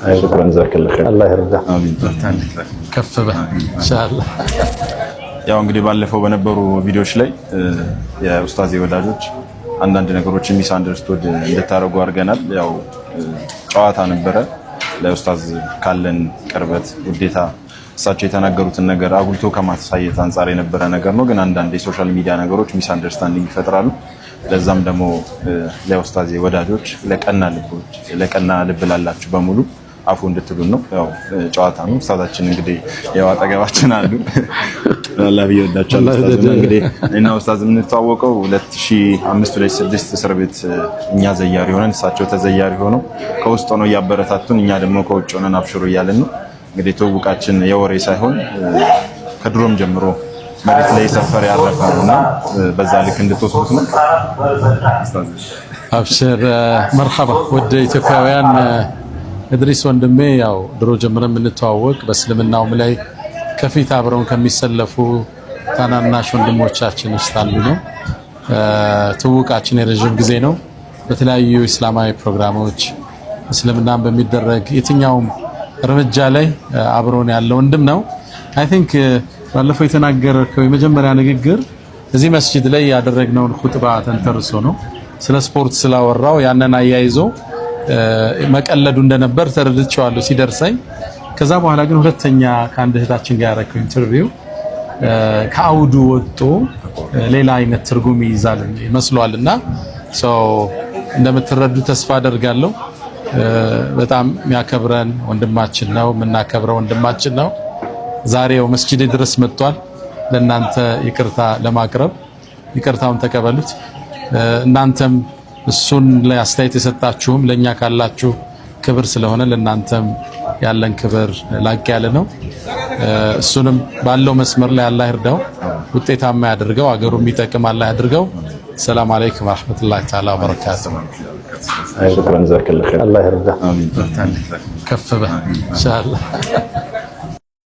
شكرا، جزاك الله خير። አላህ ይርዳ። አሚን። ከፍ በል ኢንሻአላህ። ያው እንግዲህ ባለፈው በነበሩ ቪዲዮዎች ላይ የኡስታዝ ወዳጆች አንዳንድ ነገሮችን misunderstood እንድታደርጉ አድርገናል። ያው ጨዋታ ነበረ። ለኡስታዝ ካለን ቅርበት ውዴታ እሳቸው የተናገሩትን ነገር አጉልቶ ከማሳየት አንጻር የነበረ ነገር ነው። ግን አንዳንድ የ social media ነገሮች misunderstanding ይፈጥራሉ። ለዛም ደግሞ ለኡስታዝ ወዳጆች፣ ለቀና ልቦች፣ ለቀና ልብ ላላችሁ በሙሉ አፉ እንድትሉን ነው። ያው ጨዋታ ነው። ኡስታዛችን እንግዲህ ያው አጠገባችን አሉ። አላህ ብዬ ወዳቸዋለሁ። ኡስታዝ እንግዲህ እና ኡስታዝ የምንተዋወቀው 2005 2006 እስር ቤት እኛ ዘያሪ ሆነን እሳቸው ተዘያሪ ሆነው ከውስጥ ሆነው እያበረታቱን እኛ ደግሞ ከውጭ ሆነን አብሽሩ እያልን ነው። እንግዲህ ትውውቃችን የወሬ ሳይሆን ከድሮም ጀምሮ መሬት ላይ የሰፈረ ያረፈ ነው እና በዛ ልክ እንድትወስዱት ነው። ኡስታዝ። አብሽር፣ መርሐባ ውድ ኢትዮጵያውያን። እድሪስ ወንድሜ ያው ድሮ ጀምረን የምንተዋወቅ በእስልምናውም ላይ ከፊት አብረውን ከሚሰለፉ ታናናሽ ወንድሞቻችን ውስጥ አንዱ ነው። ትውውቃችን የረዥም ጊዜ ነው። በተለያዩ እስላማዊ ፕሮግራሞች እስልምናን በሚደረግ የትኛውም እርምጃ ላይ አብሮን ያለ ወንድም ነው። I think ባለፈው የተናገርከው የመጀመሪያ ንግግር እዚህ መስጂድ ላይ ያደረግነውን ኹጥባ ተንተርሶ ነው። ስለ ስፖርት ስላወራው ያንን አያይዞ መቀለዱ እንደነበር ተረድቼዋለሁ ሲደርሰኝ። ከዛ በኋላ ግን ሁለተኛ ከአንድ እህታችን ጋር ያደረከው interview ከአውዱ ወጥቶ ሌላ አይነት ትርጉም ይይዛል ይመስሏል እና so እንደምትረዱ ተስፋ አደርጋለሁ። በጣም የሚያከብረን ወንድማችን ነው፣ የምናከብረው ወንድማችን ነው። ዛሬው መስጂድ ድረስ መጥቷል ለእናንተ ይቅርታ ለማቅረብ። ይቅርታውን ተቀበሉት። እናንተም እሱን ላይ አስተያየት የሰጣችሁም ለኛ ካላችሁ ክብር ስለሆነ ለእናንተም ያለን ክብር ላቅ ያለ ነው። እሱንም ባለው መስመር ላይ አላህ ይርዳው፣ ውጤታማ ያድርገው፣ አገሩ የሚጠቅም አላህ ያድርገው። ሰላም አለይኩም ወራህመቱላሂ ተዓላ ወበረካቱ። شكرا، جزاك الله خير። አላህ ይርዳ። አሚን። ከፍ በል ኢንሻአላህ።